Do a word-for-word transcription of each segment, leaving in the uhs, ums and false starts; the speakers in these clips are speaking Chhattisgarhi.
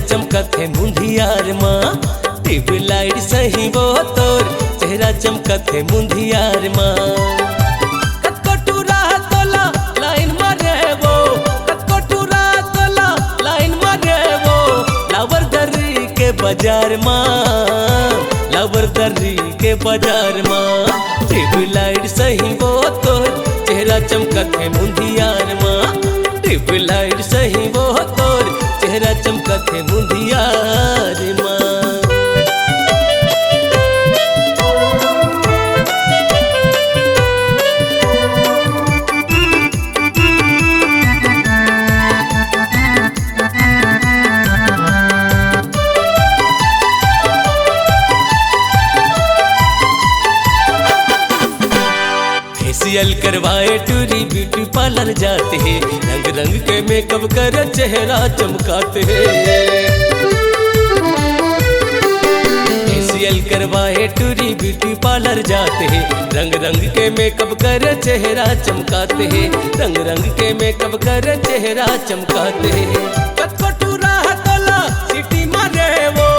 चमकत हे मुंधियार मा, ट्यूबलाइट सही वो तोर चेहरा चमकत हे मुंधियार मा। कतको टूरा तोला लाइन मारे वो, कतको टूरा तोला लाइन मारे वो, लावर दर्री के बाजार मा, लावर दर्री के बाजार मा। ट्यूबलाइट सही वो तोर चेहरा चमकत हे मुंधियार मा, ट्यूबलाइट सही वो तोर चेहरा चमकत हे मुंधियार मा। फेशियल करवाए टूरी ब्यूटी पार्लर जात हे, रंग रंग के मेकअप कर चेहरा चमकात हे। फेशियल करवाए टूरी ब्यूटी पार्लर जात हे, रंग रंग के मेकअप कर चेहरा चमकात हे, रंग रंग के मेकअप कर चेहरा चमकात हे। कतको टूरा तोला सिटी मारे वो,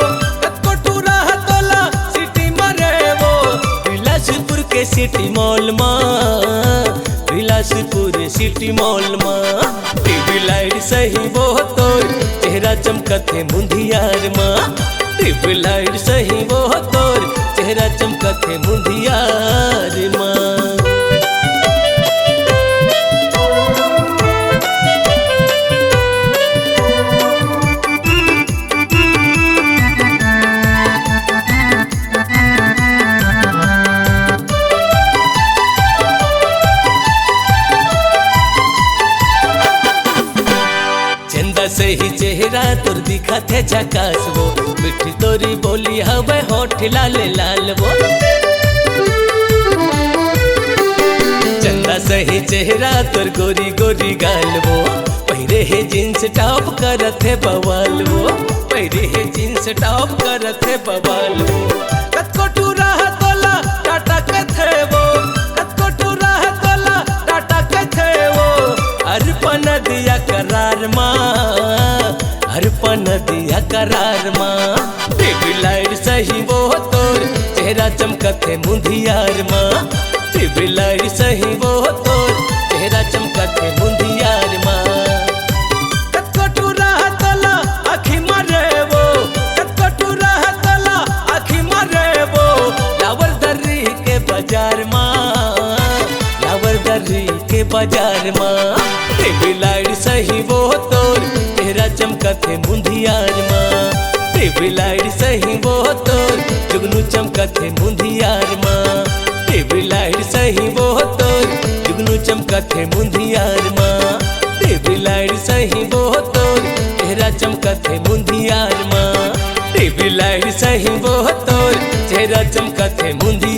कतको टूरा तोला सिटी मारे वो, बिलासपुर के सिटी मॉल मा, बिलासपुर सिटी मॉल मा। ट्यूबलाइट सही वो तोर चेहरा चमकत हे मुंधियार मा, ट्यूबलाइट सही वो तोर चेहरा चमकत हे मुंधियार मा। चंदा सही चेहरा तोर दिखत हे झकास वो, मिठी तोरी बोली हवे होठ लाल लाल वो। चंदा सही चेहरा तोर गोरी गोरी गाल वो, पहिरे हे जींस टॉप करत हे बवाल वो, पहिरे हे जींस टॉप करत हे बवाल वो। कतको टूरा तोला टाटा कथे वो, कतको टूरा तोला टाटा कथे वो। अर्पण दिया करार मा, अर्पण दिया करार मा। ट्यूबलाइट सही वो तोर चेहरा चमकत हे मुंधियार मा, ट्यूबलाइट सही वो तोर चेहरा चमकत हे मुंधियार मा। कतको टूरा तोला आखी मारे वो, कतको टूरा तोला आखी मारे वो, लावर दर्री के बाजार मा, लावर दर्री के बाजार मा। ट्यूबलाइट सही वो तोर चेहरा चमकत हे मुंधियार मा, ट्यूबलाइट सही वो तोर जुगनू चमकत हे मुंधियार मा। ट्यूबलाइट सही वो तोर जुगनू चमकत हे मुंधियार मा। ट्यूबलाइट सही वो तोर चेहरा चमकत हे मुंधियार मा। ट्यूबलाइट सही वो तोर चेहरा चमकत हे मुंधियार